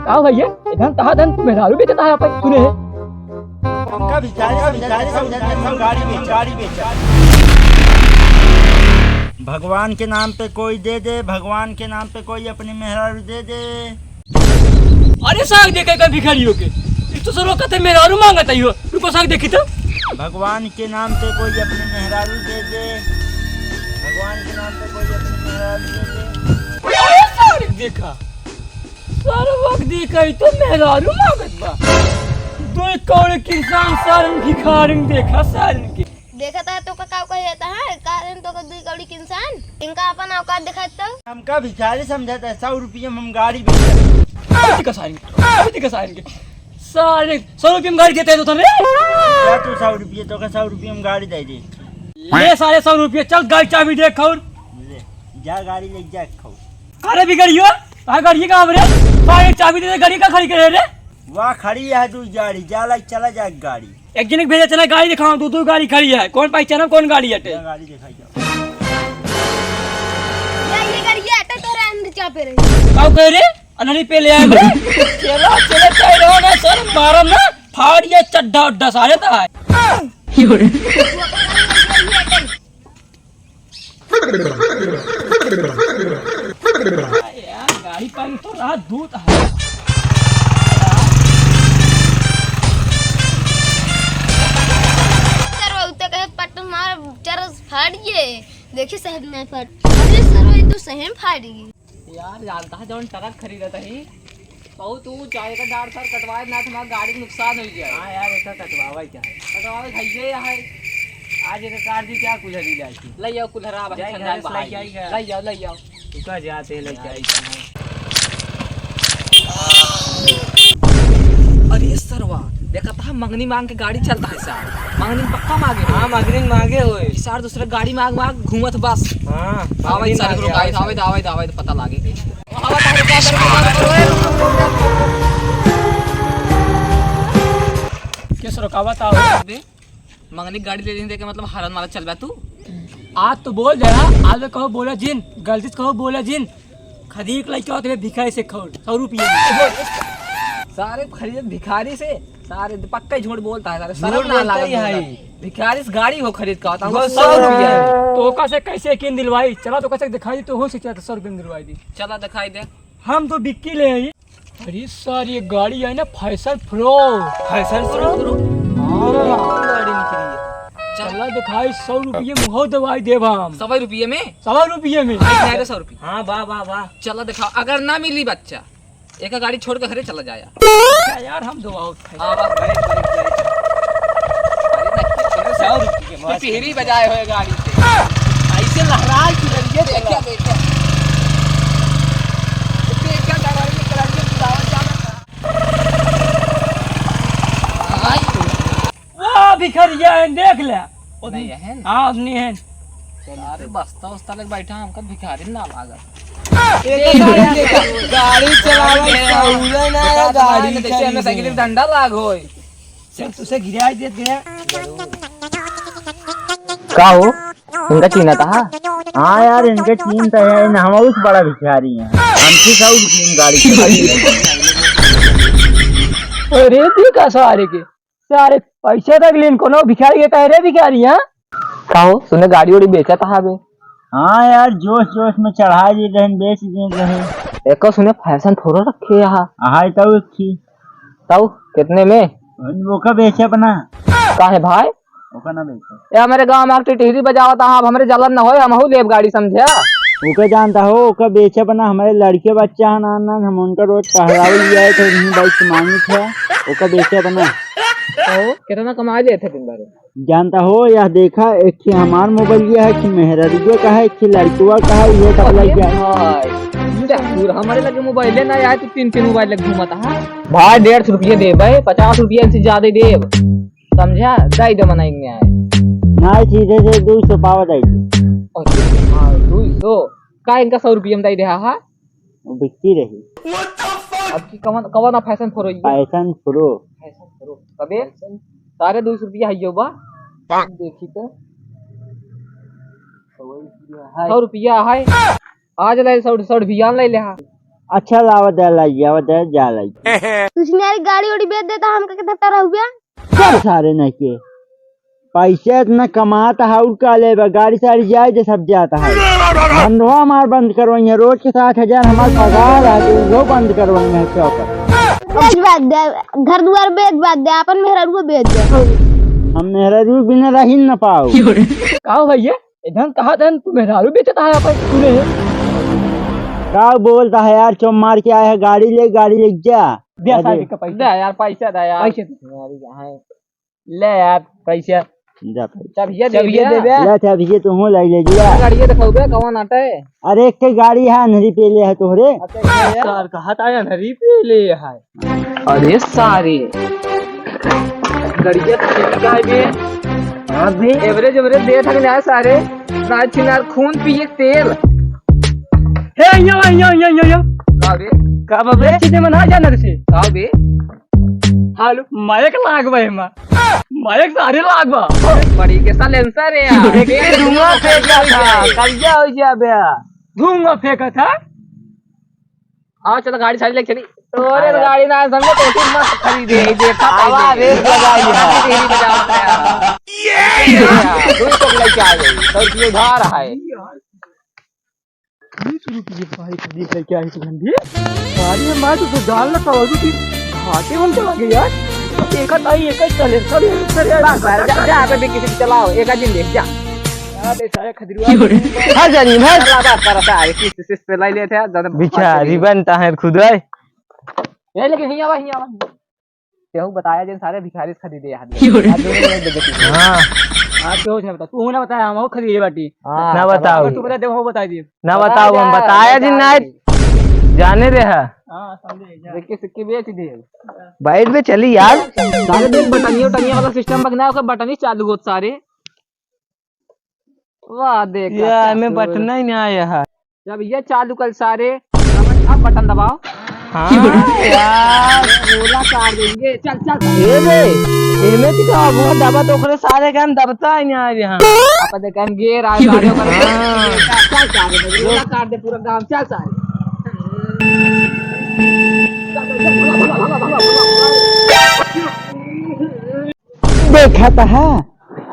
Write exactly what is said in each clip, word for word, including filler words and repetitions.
का भैया, इधर तहा धन मेहरारू बेचत है अपन, सुने है? हमका भिखारी समझत है, समझत है, हम गाड़ी बेचब, गाड़ी बेचब। भगवान के नाम पे कोई दे दे, भगवान के नाम पे कोई अपनी मेहरारू दे दे। अरे साग देखे का भिखारियों के, ई तो सरवा कहते मेहरारू मांगत है हो। रुको साग देखी तो। भगवान के नाम पे कोई अपनी मेहरारू दे दे, भगवान के नाम पे कोई अपनी मेहरारू दे दे। अरे साग देखा, सरवा के देखा, ई तो मेहरारू मांगत बा। दो कौड़े के इंसान सारन भिखारिन देखा सारन के। देखत है तो का, का कहे जाता है, कारण तो का दुई कौड़ी के इंसान, इनका अपन औकात दिखात तो। हमका भिखारी समझत है, सौ रुपये में हम गाड़ी बेचब। अभी दिखा सारन के, अभी दिखा सारन के। सारे सौ रुपये में गाड़ी देते हैं तो तने। जा तू सौ रुपये, तो का सौ रुपये में गाड़ी दे दे। ले सारे सौ रुपये, चल गाड़ी चाबी दे खौर। ले, जा गाड़ी ले जा खौर। अरे बिगड़ियो, आ गाड़ी कहाँ रे? सारे चाबी दे दे, गाड़ी का खड़ी करे रे? वाह, खड़ी है तू गाड़ी, जा लाई, चला जा गाड़ी। एक जने के भेजा चला गाड़ी दिखाओ, दो दो गाड़ी खड़ी है, कौन पाई चला, कौन गाड़ी हटे? जा गाड़ी दिखाई जाओ। या ये गाड़ी ये हटे तोरे अंदर क्या पे रही? का कह रे? अनहरी पे ले आए बे। चलो, चलो, चलो ना सर, मारम ना, फाड़ ये चड्ढा उड्ढा सारे तो है। यार, गाड़ी पाई तो रात दूत है। सर, वो तो कहे पट मार, चरस फाड़ ये। देखी साहब, मैं फाड़। अरे सर, ये तो सही में फाड़ गई। यार, जानता है जौन ट्रक खरीदत ही, बहुत ऊंच आए का डार सर, कटवाए ना, तुम्हारा गाड़ी के नुकसान हो जाए। हाँ यार, ऐसा कटवावा क्या है? कटवावे भैया यहाँ है। आज एक कार जी क्या कुल्हरी लाए थी? ले आओ कुल्हरा, भाई, जाए ठंडा घर से बाहर। लेके आई क्या? ले आओ, ले आओ। तू का जाते हैं, लेके आई क्या? अरे सरवा, देखा था मंगनी मांग के गाड़ी चलता है सार। मंगनी में पक्का मांगे हो। हाँ, मंगनी मांगे हो। सार दूसरे गाड़ी मांग मांग घूमत बस। हाँ, आवे मंगनी सारे मांगे, गाइस, आवे। आवे, आवे, आवे, पता लागे। के सर रुकावत आओ। बे, मंगनी गाड़ी ले लेने देके मतलब हरन मारा चल बा तू। आज तो बोल दे रहा, आज कहो बोला जिन, गलती से कहो बोला जिन। खदीक लइका होते भिखारी से खौर, सौ रुपये में। सारे खरीदे भिखारी से, सारे पक्का ही झूठ बोलता है, सारे शर्म ना लागत है। भिखारी से गाड़ी हो खरीद का होता है, वो सौ रुपया में। तो ओका से कैसे किन दिलवाई? चला तो कैसे दिखाई दी, तो हो सकता है सौ रुपये में दिलवाई दी। चला दिखाई दे। हम तो बिक्की ले आई। अरे सर, ये गाड़ी है ना Passion Pro। Passion Pro? हाँ। गाड़ी निकली है। चल। चला दिखाई, सौ रुपये मुहौ दवाई देब हम। सौ रुपये में? सौ रुपये में। हाँ, सौ रुपये। हाँ, वाह, वाह, वाह। चला दिखाओ, अगर ना मिली बच्चा, एक गाड़ी छोड़ के घरे चला जाया। अच्छा यार, हम दो आउट खाए। हाँ, बस, बैठ, बैठ, बैठ। अरे, नहीं, सौ रुपये के तो मस्त। पिहरी बजाए हुए गाड़ी से। ऐसे लहराए कि लड़िए देखा, चला। देखा। देखा, गाड़ी में कलर के बुलावा जाना था। आई। वाह, भिखरिया है, देख ले। नहीं है। हाँ, नहीं है। अरे, बस्ता उस्ता लग बैठा, हमका भिखारी ना लागत। गाड़ी चलावे सौरे ना है, गाड़ी जैसे हमें साइकिल में डंडा लाग होए। सर, तुसे गिराई देत गया। का हो? इनका चीन्हा था? हाँ यार, इनके चीन्ह तो है, इन हमारे से बड़ा भिखारी हैं। हमसे सौ रुपये में गाड़ी चलाई। अरे, देखा सारे के। सारे पैसे तक लेन कोनो भिखारी के कहे रे भिखारी, हाँ? का हो, सुने गाड़ी उड़ी बेचत हा बे? हाँ यार, जोश जोश में चढ़ा दे रहे, बेच दे रहे। एको सुने Passion Pro रखे यहाँ। हाँ, तब एक थी। तब कितने में? ओका बेचे अपना। का है भाई? ओका ना बेचे। ए, हमरे गाँव में एक टिटहिरी बजावत हा, अब हमरे जलन न होए, हमहू लेब गाड़ी, समझ्या? ओका जानता हो, ओका बेचे अपना, हमरे लड़के बच्चा है ना, ना, हम उनका रोज टहलावे ले जाए थे, वहीं बाइक से मांगी थे, ओका बेचे अपना। तो कितना कमा लेते दिन भर? जानता हो, यह देखा, एक ठे हमार मोबाइल है, एक ठे मेहररुआ का है, एक ठे लड़कुआ का है, ये सब लग गया। भाई, पूरा हमारे लगे मोबाइल है ना यार, तू तीन तीन मोबाइल लगे घूमता है। भाई, डेढ़ सौ रुपये दे भाई, पचास रुपये से ज्यादा दे, समझा? दे दे, मना ही नहीं आए। ना, सीधे से दो सौ पावा दे दे। अच्छा, हाँ, दो सौ। का इनका सौ रुपये में दे दे, हाँ? वो बिकती रही। अब की कवन, कवन आ Passion Pro ये? Passion Pro। Passion Pro। कबे? सारे दो सौ रुपया है यो बा। देखी तो। सौ रुपया है। आज ले सौ, सौ रुपया ले ले हा। अच्छा, लावा दे, लाई, आवा दे, जा लाई। तू सिंगारी गाड़ी उड़ी बेच देता, हमका के धक्का रहुआ? चल सारे नहीं के। पैसा इतना कमाता है, और का लेबा? गाड़ी साड़ी जाए जे सब जाता है। धंधवा हमार बंद करवाई है, रोज के साठ हजार हमार पगार है, तो वो बंद करवाई है चौपट। बेच बात दे, घर दुआर बेच बात दे, अपन मेहरारू बेच दे। हम मेहरारू बिना रही न पाओ। का हो भैया, इधर कहा तन तू मेहरारू बेचता है अपन तूने? का बोलता है यार, चुप मार के आया है, गाड़ी ले, गाड़ी ले जा। दे अरे। सारे का पैसा। दे यार, पैसा दे यार। पैसे दे। मेहरारू कहाँ है? ले यार, पैसा। जा पैसा। चाबिया दे चाबिया दे दे। ले चाबिया तू हो, ले ले जा। गाड़िया दिखाओ बे, कौन आटा है? अरे, एक के गाड़ी है, अंधरी पे ले है तोहरे। अच्छा, ये है। सार कहा था, अंधरी पे ले है। अरे सारे, गाड़िया तो ठीक है बे। हाँ बे। एवरेज, एवरेज दे थक जाए सारे। ना छिनार खून पिए तेल। हे, यो, यो, यो, यो, यो। का बे? का बा बे? चीजें मना जाना से। का बे? हाल माइक लाग बा एमा। माइक सारे लाग बा। बड़ी के सालेंसर है यार। एक के धुआं फेंका था, कब्जा हो गया बे। धुआं फेंका था? आओ चलो गाड़ी साड़ी लेके चली। तोरे अरे। गाड़ी ना समझे तो तुम मत खरीदे, ये देखा आवा, पहले। रेस लगाई है। तेरी बजाओ यार। ये यार, दो सौ लेके आ गई, सौ रुपये उधार है। बीस रुपये भाई, खरीद लेके आई तुम भी। गाड़ी में मैं तो डाल ना पाऊंगी कि घाटे में चला गया यार। देखा था ये कहीं चले, सब ये कर यार। बस, बस, जा, जा, अबे किसी को चलाओ, एक आध दिन देख, जा। अरे सारे खजरुआ। हर जानी, हर। चला, बस, बस, बस, किस्त, किस्त पे लाई लेते हैं, ज्यादा बिचारी बनता है खुद है। ए, लेकिन हियाँ आवा, हियाँ आवा। केहू बताया जिन सारे भिखारी से खरीदे हाथ में। क्यों रे? हाथ में नहीं देते। हाँ। हाँ, केहू से ना बता। तू ना बताया, हम खरीदे बाटी। हाँ, ना बताओ। तू बता दे, वो बता दे। ना बताओ, हम बताया जिन ना। जाने दे हा। हाँ, समझे, जा। देख के सिक्के बेच दे। बैठ बे चली यार। सारे देख बटनिया उटनिया वाला सिस्टम बना, ओकर बटनी चालू होत सारे। वाह, देखा या, क्या एमे तोर। बटन ही ना आया है। जब ये चालू कर सारे, अब, अब बटन दबाओ। हाँ, यार। गोला काट देंगे। चल, चल। ए बे, एमे तो का हुआ, दबा तो ओकरे सारे का हम दबता ही ना आया है। आप देख, हम गियर आए सारे ऊपर। हाँ। चल, चल, सारे, गोला काट दे पूरा गांव, चल सारे। देखा था, हाँ?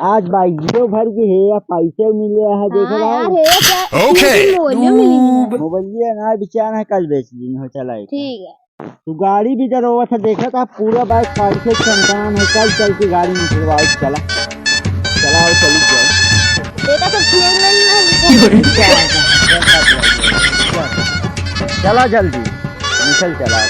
आज बाइक भर के है, या पैसे मिले है, देखा हाँ था? यार, है क्या? ओके। मोबाइल मिली है। मोबाइल ये ना बेचाना है, कल बेच दिन हो चला है। ठीक है। तू गाड़ी भी डरोवा था, देखा था, पूरा बाइक काट के चमकान है, कल चल के गाड़ी निकलवाओ, चला। चलाओ, चली जाओ। बेटा, सब खेल रही है। चला जल्दी, निकल चला।